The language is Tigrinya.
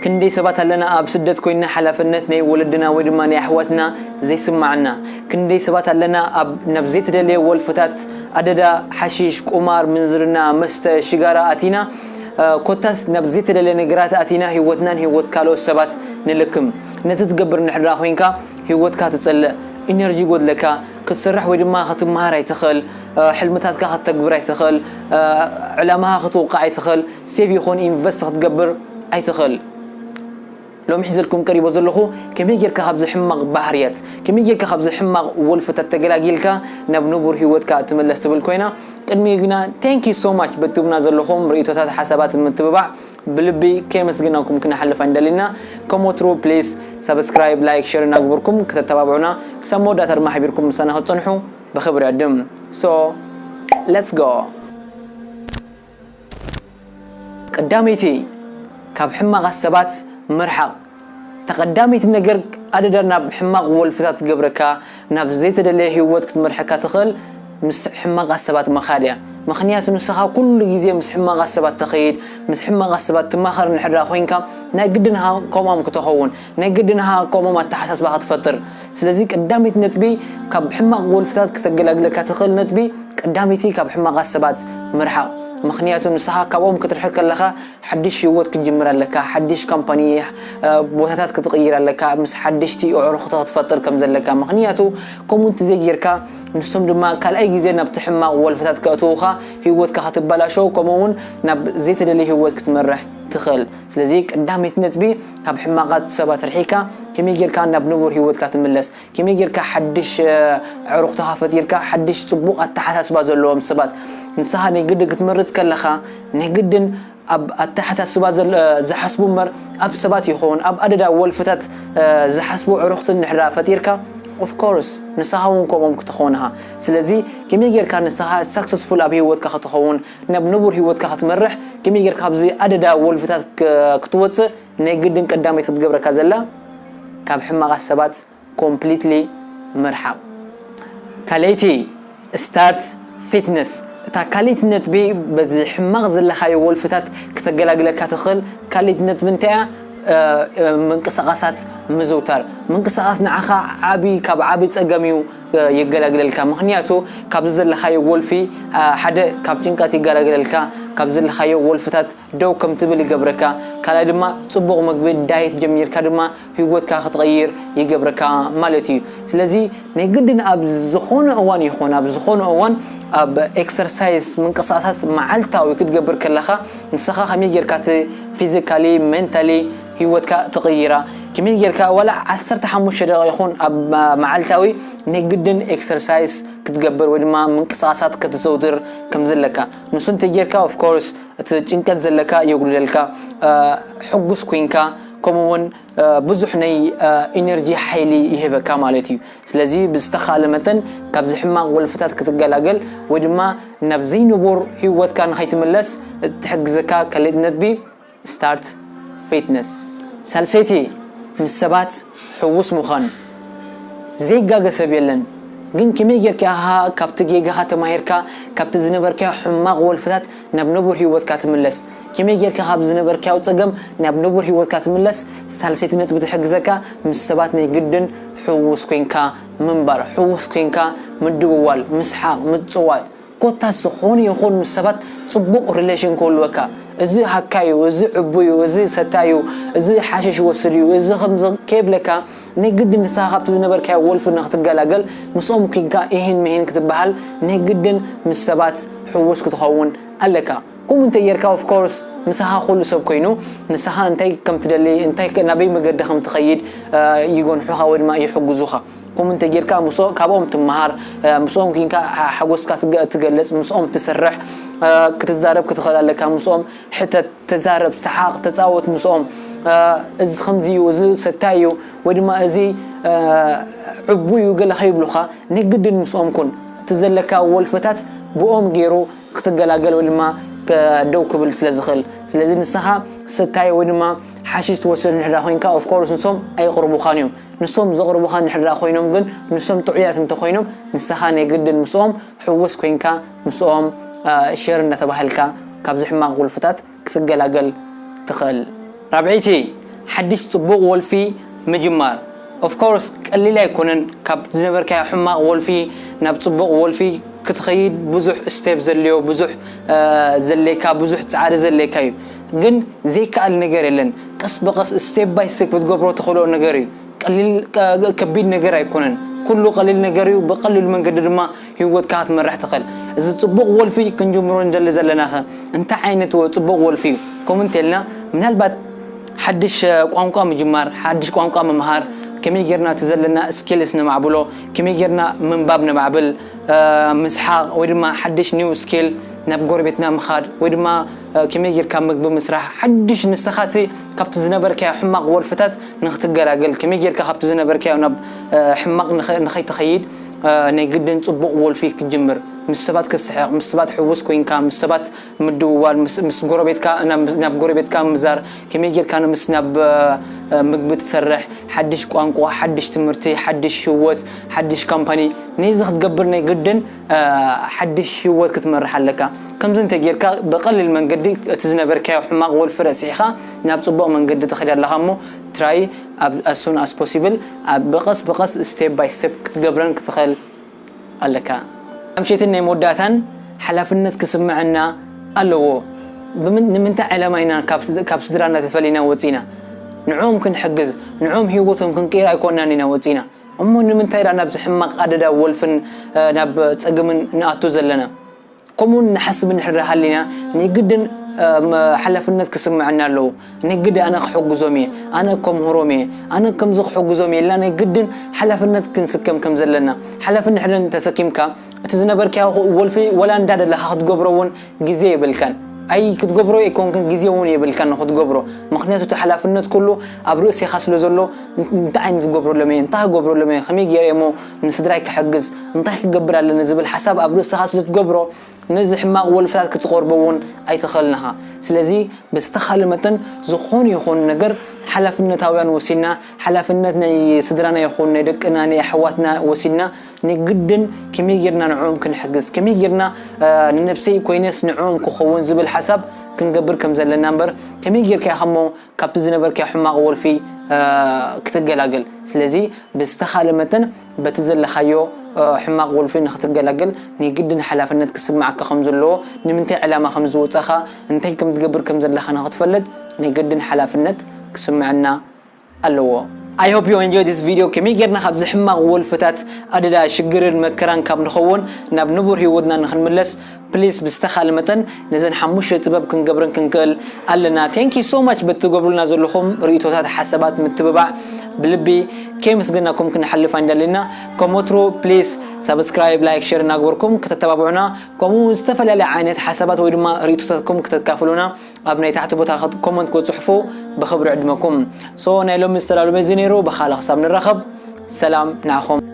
ክንደይ ሰባት ኣለና ኣብ ስደት ኮይና ሓላፍነት ናይ ወለድና ወይ ድማ ናይ ኣሕዋትና ዘይስማዓና? ክንደይ ሰባት ኣለና ኣብ ናብ ዘይተደለየ ወልፍታት፣ ኣደዳ፣ ሓሺሽ፣ ቁማር፣ ምንዝርና፣ መስተ፣ ሽጋራ ኣቲና፣ ኮታስ ናብ ዘይተደለየ ነገራት ኣቲና ህይወትናን ህይወት ካልኦት ሰባት ንልክም? ነዚ ትገብር እንድሕር ኮይንካ፣ ህይወትካ ትጸልእ፣ ኢነርጂ ይጎድለካ፣ ክትሰርሕ ወይ ድማ ክትመሃር ኣይትኽእል፣ ሕልምታትካ ክትተግብር ኣይትኽእል፣ ዕላማኻ ክትውቃዕ ኣይትኽእል፣ ሴቭ ይኹን ኢንቨስት ክትገብር ኣይትኽእል። ሎሚ ሒዘልኩም ቀሪቦ ዘለኹ፣ ከመይ ጌርካ ካብዚ ሕማቕ ባህርያት፣ ከመይ ጌርካ ካብዚ ሕማቕ ወልፍታት ተገላጊልካ ናብ ንቡር ህይወትካ ትምለስ ትብል ኮይና፣ ቅድሚኡ ግና thank you so much በትብና ዘለኹም ርእይቶታት፣ ሓሳባት ምትብባዕ ብልቢ ከመስግናኩም ክነሓልፍ ኣይንደሊና። ከም ወትሩ ፕሊስ ሳብስክራይብ፣ ላይክ፣ ሸር እናግበርኩም ከተተባብዑና ክሳብ መወዳእታ ድማ ሓቢርኩም ምሳና ክትጸንሑ ብኽብሪ ዕድም። So let's go። ቀዳመይቲ፣ ካብ ሕማቓት ሰባት ምርሓቕ። ተቐዳመይቲ ነገር ኣደዳ ናብ ሕማቕ ወልፍታት ትገብረካ፣ ናብ ዘይተደለየ ህይወት ክትመርሐካ ትኽእል ምስ ሕማቓት ሰባት ምኻድ እያ። ምኽንያቱ ንስኻ ኩሉ ግዜ ምስ ሕማቓት ሰባት ትኸይድ፣ ምስ ሕማቓት ሰባት ትማኸር እንድሕር ኮይንካ፣ ናይ ግድን ሃ-፣ ከምኦም ክትኸውን፣ ናይ ግድን ሃ-፣ ከምኦም ኣተሓሳስባ ክትፈጥር። ስለዚ ቀዳመይቲ ነጥቢ፣ ካብ ሕማቕ ወልፍታት ክተገላግለካ ትኽእል ነጥቢ ቀዳመይቲ ካብ ሕማቓት ሰባት ምርሓቕ። ምኽንያቱ ንስኻ ካብኦም ክትርሕቅ ከለኻ ሓድሽ ህይወት ክትጅምር ኣለካ፣ ሓድሽ ካምፓኒ፣ እ፣ ቦታታት ክትቕይር ኣለካ፣ ምስ ሓድሽቲ ኣዕሩኽቲ ክትፈጥር ከም ዘለካ። ምኽንያቱ ከምኡ እንተዘይጌርካ ንሶም ድማ ካልኣይ ግዜ ናብቲ ሕማቕ ወልፍታት ከእትዉኻ፣ ህይወትካ ክትበላሾ፣ ከምኡ እውን ናብ ዘይተደለየ ህይወት ክትመርሕ ትኽእል። ስለዚ ቀዳመይቲ ነጥቢ ካብ ሕማቓት ሰባት ርሒካ ከመይ ጌርካ ናብ ንቡር ህይወትካ ትምለስ፣ ከመይ ጌርካ ሓድሽ፣ እ፣ ኣዕሩኽትኻ ፈጢርካ ሓድሽ ጽቡቕ ኣተሓሳስባ ዘለዎም ሰባት ንስኻ ናይ ግድን ክትመርጽ ከለኻ ናይ ግድን ኣብ ኣተሓሳስባ ዘል-፣ እ፣ ዝሓስቡ እምበር ኣብ ሰባት ይኸውን ኣብ ኣደዳ ወልፍታት፣ እ፣ ዝሓስቡ ኣዕሩኽቲ እንድሕር ደኣ ፈጢርካ፣ of course ንስኻ እውን ከምኦም ክትኸውን ኢኻ። ስለዚ ከመይ ጌርካ ንስኻ ሳክሰስፉል ኣብ ህይወትካ ክትኸውን፣ ናብ ንቡር ህይወትካ ክትመርሕ፣ ከመይ ጌርካ ኣብዚ ኣደዳ ወልፍታት ክ-፣ ክትወጽእ ናይ ግድን ቀዳመይቲ ክትገብረካ ዘላ ካብ ሕማቓት ሰባት ኮምፕሊትሊ ምርሓቕ። ካልኣይቲ፣ ስታርት ፊትነስ። እታ ካልኣይቲ ነጥቢ በዚ ሕማቕ ዘለኻዮ ወልፍታት ክተገላግለካ ትኽእል ካልኣይቲ ነጥቢ እንታይ እያ? እ፣ እ፣ ምንቅስቓሳት ምዝውታር። ምንቅስቓስ ንዓኻ ዓቢ፣ ካብ ዓቢ ጸገም እዩ፣ እ፣ የገላግለልካ። ምኽንያቱ ካብዚ ዘለኻዮ ወልፊ፣ እ፣ ሓደ ካብ ጭንቀት ይገላግለልካ፣ ካብ ዘለኻዮ ወልፍታት ደው ከም ትብል ይገብረካ። ካልኣይ ድማ ጽቡቕ ምግቢ ዳየት ጀሚርካ ድማ ህይወትካ ክትቕይር ይገብረካ ማለት እዩ። ስለዚ ናይ ግድን ኣብ ዝኾነ እዋን ይኹን ኣብ ዝኾነ እዋን ኣብ ኤክሰርሳይዝ ምንቅስቓሳት መዓልታዊ ክትገብር ከለኻ ንስኻ ከመይ ጌርካ እቲ ፊዚካሊ፣ ሜንታሊ ህይወትካ ትቕይራ፣ ከመይ ጌርካ ዋላ ዓሰርተ ሓሙሽተ ደቂቕ ይኹን ኣብ መዓልታዊ ናይ ግድን ኤክሰርሳይዝ ክትገብር ወይ ድማ ምንቅስቓሳት ከተዘውትር ከም ዘለካ። ንሱ እንተጌርካ፣ ኦፍ ኮርስ፣ እቲ ጭንቀት ዘለካ የጉድለልካ፣ እ፣ ሕጉስ ኮይንካ፣ ከምኡ እውን፣ እ፣ ብዙሕ ናይ፣ እ፣ ኢነርጂ ሓይሊ ይህበካ ማለት እዩ። ስለዚ ብዝተኻእለ መጠን ካብዚ ሕማቕ ወልፍታት ክትገላገል ወይ ድማ ናብ ዘይንቡር ህይወትካ ንኸይትምለስ እትሕግዘካ ካልኣይቲ ነጥቢ ስታርት ፊትነስ። ሳልሰይቲ፣ ምስ ሰባት ሕዉስ ምዃን። ዘይጋገ ሰብ የለን፣ ግን ከመይ ጌርካ ኢኻ ካብቲ ጌጋኻ ተማሂርካ፣ ካብቲ ዝነበርካዮ ሕማቕ ወልፍታት ናብ ንቡር ህይወትካ ትምለስ? ከመይ ጌርካ ካብ ዝነበርካዮ ጸገም ናብ ንቡር ህይወትካ ትምለስ? ሳልሰይቲ ነጥቢ ትሕግዘካ፣ ምስ ሰባት ናይ ግድን ሕዉስ ኮይንካ ምንባር፣ ሕዉስ ኮይንካ ምድውዋል፣ ምስሓቕ፣ ምጽዋት። ኮታስ ዝኾነ ይኹን ምስ ሰባት ጽቡቕ ሪሌሽን ክህልወካ፣ እዚ ሃካዩ፣ እዚ ዕቡዩ፣ እዚ ሰታዩ፣ እዚ ሓሽሽ ወስድዩ፣ እዚ ከምዚ ከይብለካ፣ ናይ ግድን ንስኻ ካብቲ ዝነበርካዮ ወልፊ ንክትገላገል፣ ምስኦም ኲንካ ኢሂን ምሂን ክትበሃል፣ ናይ ግድን ምስ ሰባት ሕዉስ ክትኸውን ኣለካ። ከምኡ እንተ ጌርካ፣ ኦፍ ኮርስ፣ ምሳኻ ኩሉ ሰብ ኮይኑ፣ ንስኻ እንታይ ከም ትደሊ፣ እንታይ ከ-፣ ናበይ መገዲ ከም ትኸይድ፣ እ፣ ይጎንሑኻ ወይ ድማ ይሕግዙኻ። ከምኡ እንተ ጌርካ፣ ምስኦ-፣ ካብኦም ትመሃር፣ እ፣ ምስኦም ኲንካ ሓ-፣ ሓጎስካ ትገ-፣ ትገልጽ፣ ምስኦም ትሰርሕ፣ እ፣ ክትዛረብ ክትኽእል ኣለካ። ምስኦም ሕተት፣ ተዛረብ፣ ሰሓቕ፣ ተጻወት ምስኦም። እ፣ እዚ ከምዚ እዩ፣ እዚ ሰታይ እዩ፣ ወይ ድማ እዚ፣ እ፣ ዕቡይ እዩ ገለ ከይብሉኻ፣ ናይ ግድን ምስኦም ኩን። እቲ ዘለካ ወልፍታት ብኦም ገይሩ ክትገላገል ወይ ድማ ከ-፣ ደው ክብል ስለ ዝኽእል። ስለዚ ንስኻ ሰታይ ወይ ድማ ሓሽሽ ትወስድ እንድሕር ኮይንካ፣ ኦፍ ኮርስ ንሶም ኣይቕርቡኻን እዮም። ንሶም ዘቕርቡኻ እንድሕር ኮይኖም ግን፣ ንሶም ጥዑያት እንተኾይኖም፣ ንስኻ ናይ ግድን ምስኦም ሕውስ ኮይንካ፣ ምስኦም፣ እ፣ ሼር እናተባሃልካ ካብዚ ሕማቕ ወልፍታት ክትገላገል ትኽእል። ራብዐይቲ፣ ሓድሽ ጽቡቕ ወልፊ ምጅማር። Of course ቀሊል ኣይኮነን። ካብ ዝነበርካዮ ሕማቕ ወልፊ ናብ ጽቡቕ ወልፊ ክትኸይድ ብዙሕ ስቴፕ ዘድልዮ፣ ብዙሕ ዘሌካ፣ ብዙሕ ጻዕሪ ዘሌካ እዩ። ግን ዘይከኣል ነገር የለን። ቀስ ብቐስ፣ ስቴፕ ባይ ስቴፕ ክትገብሮ ትኽእሎ ነገር እዩ። ቀሊል ከቢድ ነገር ኣይኮነን። ኩሉ ቀሊል ነገር እዩ። ብቐሊሉ መንገዲ ድማ ህይወትካ ክትመርሕ ትኽእል። እዚ ጽቡቕ ወልፊ ክንጅምሮ ንደሊ ዘለናኸ እንታይ ዓይነት ጽቡቕ ወልፊ እዩ? ከምኡ እንተልና፣ ምናልባት ሓድሽ ቋንቋ ምጅማር፣ ሓድሽ ቋንቋ ምምሃር፣ ከመይ ጌርና እቲ ዘለና ስኪልስ ነማዕብሎ፣ ከመይ ጌርና ምንባብ ነማዕብል፣ ምስሓቕ ወይ ድማ ሓድሽ ኒው ስኪል፣ ናብ ጎረቤትና ምኻድ ወይ ድማ ከመይ ጌርካ ምግቢ ምስራሕ፣ ሓድሽ ንስኻ እቲ ካብቲ ዝነበርካዮ ሕማቕ ወልፍታት ንክትገላገል፣ ከመይ ጌርካ ካብቲ ዝነበርካዮ ናብ ሕማቕ ንኸይትኸይድ፣ ናይ ግድን ጽቡቕ ወልፊ ክትጅምር፣ ምስ ሰባት ክትስሕቕ፣ ምስ ሰባት ሕውስ ኮይንካ፣ ምስ ሰባት ምድውዋል፣ ምስ ጎረቤትካ፣ ናብ ጎረቤትካ ምዛር፣ ከመይ ጌርካ ምስ ናብ ምግቢ ትሰርሕ፣ ሓድሽ ቋንቋ፣ ሓድሽ ትምህርቲ፣ ሓድሽ ህይወት፣ ሓድሽ ካምፓኒ፣ ነዚ ክትገብር ናይ ግድን ሓድሽ ህይወት ክትመርሕ ኣለካ። ከምዚ እንተ ጌርካ ብቐሊል መንገዲ እቲ ዝነበርካዮ ሕማቕ ወልፊ ረሲዕኻ ናብ ጽቡቕ መንገዲ ትኸይድ ኣለኻ። እሞ ትራይ፣ as soon as possible፣ ብቐስ ብቐስ፣ ስቴፕ ባይ ስቴፕ ክትገብረን ክትኽእል ኣለካ። ኣምሸትን ናይ መወዳእታን ሓላፍነት ክስምዐና ኣለዎ። ንምንታይ ዕላማ ኢና ካብ ስድራና ተፈሊና ወፂና? ንዕኦም ክንሕግዝ፣ ንዕኦም ህይወቶም ክንቅይር ኣይኮናን ኢና ወፂና። እሞ ንምንታይ ዳ ናብዚ ሕማቕ ኣደዳ ወልፍን ናብ ጸግምን ንኣቱ ዘለና? ከምኡውን ንሓስብ እንድሕር ሃሊና፣ ናይ ግድን ሓላፍነት ክስምዐና ኣለዎ። ናይ ግዲ ኣነ ክሕግዞም እየ፣ ኣነ ከምህሮም እየ፣ ኣነ ከምዚ ክሕግዞም እየ ኢልና ናይ ግድን ሓላፍነት ክንስከም ከም ዘለና። ሓላፍነት ሕደን ተሰኪምካ እቲ ዝነበርካዮ ወልፊ ወላ እንዳደለኻ ክትገብሮ እውን ግዜ የብልካን። ኣይ ክትገብሮ ኣይኮንክን፣ ግዜ እውን የብልካን ንክትገብሮ። ምክንያቱ እቲ ሓላፍነት ኩሉ ኣብ ርእሴኻ ስለ ዘሎ፣ እንታይ ዓይነት ክገብረሎም እየ፣ እንታይ ክገብረሎም እየ፣ ከመይ ገይረ እሞ ንስድራይ ክሕግዝ፣ እንታይ ክገብር ኣለኒ ዝብል ሓሳብ ኣብ ርእስኻ ስለ ትገብሮ፣ ነዚ ሕማቕ ወልፍታት ክትቆርቦ እውን ኣይትኽእልን ኢኻ። ስለዚ ብዝተኻለ መጠን ዝኾነ ይኹን ነገር ሓላፍነታውያን ወሲና፣ ሓላፍነት ናይ ስድራና ይኹን ናይ ደቅና ናይ ኣሕዋትና ወሲና፣ ናይ ግድን ከመይ ጌርና ንዕኦም ክንሕግዝ፣ ከመይ ጌርና ንነብሰይ ኮይነስ ንዕኦም ክኸውን ዝብል ሓሳብ ክንገብር ከም ዘለና እምበር፣ ከመይ ጌርካ ኢኻ እሞ ካብቲ ዝነበርካዮ ሕማቕ ወልፊ ክትገላገል? ስለዚ ብዝተኻለ መጠን በቲ ዘለኻዮ ሕማቕ ወልፊ ንክትገላገል ናይ ግድን ሓላፍነት ክስምዓካ ከም ዘለዎ፣ ንምንታይ ዕላማ ከም ዝወጻኻ፣ እንታይ ከም ትገብር ከም ዘለኻ ንክትፈልጥ ናይ ግድን ሓላፍነት ክስምዐና ኣለዎ። I hope you enjoy this video። ከመይ ጌርና ካብዚ ሕማቕ ወልፍታት ኣደዳ ሽግርን መከራን ካብ ንኸውን ናብ ንቡር ህይወትና ንክንምለስ ፕሊስ ብዝተኻለ መጠን ነዘን ሓሙሽተ ጥበብ ክንገብረን ክንክእል ኣለና። Thank you so much በቲ ትገብሩልና ዘለኹም ርእይቶታት፣ ሓሳባት፣ ምትብባዕ ብልቢ ከየመስገናኩም ክንሓልፍ ኣይንደልን ኢና። ከም ወትሩ ፕሊስ ሳብስክራይብ፣ ላይክ፣ ሸር እናግበርኩም ከተተባብዑና፣ ከምኡ እውን ዝተፈላለየ ዓይነት ሓሳባት ወይ ድማ ርእይቶታትኩም ከተካፍሉና ኣብ ናይ ታሕቲ ቦታ ኮመንት ክትጽሕፉ ብኽብሪ ዕድመኩም። So ናይ ሎሚ ዝተዳለወ በዚ ነይሩ። ብኻልእ ክሳብ ንራኸብ ሰላም ንዓኹም።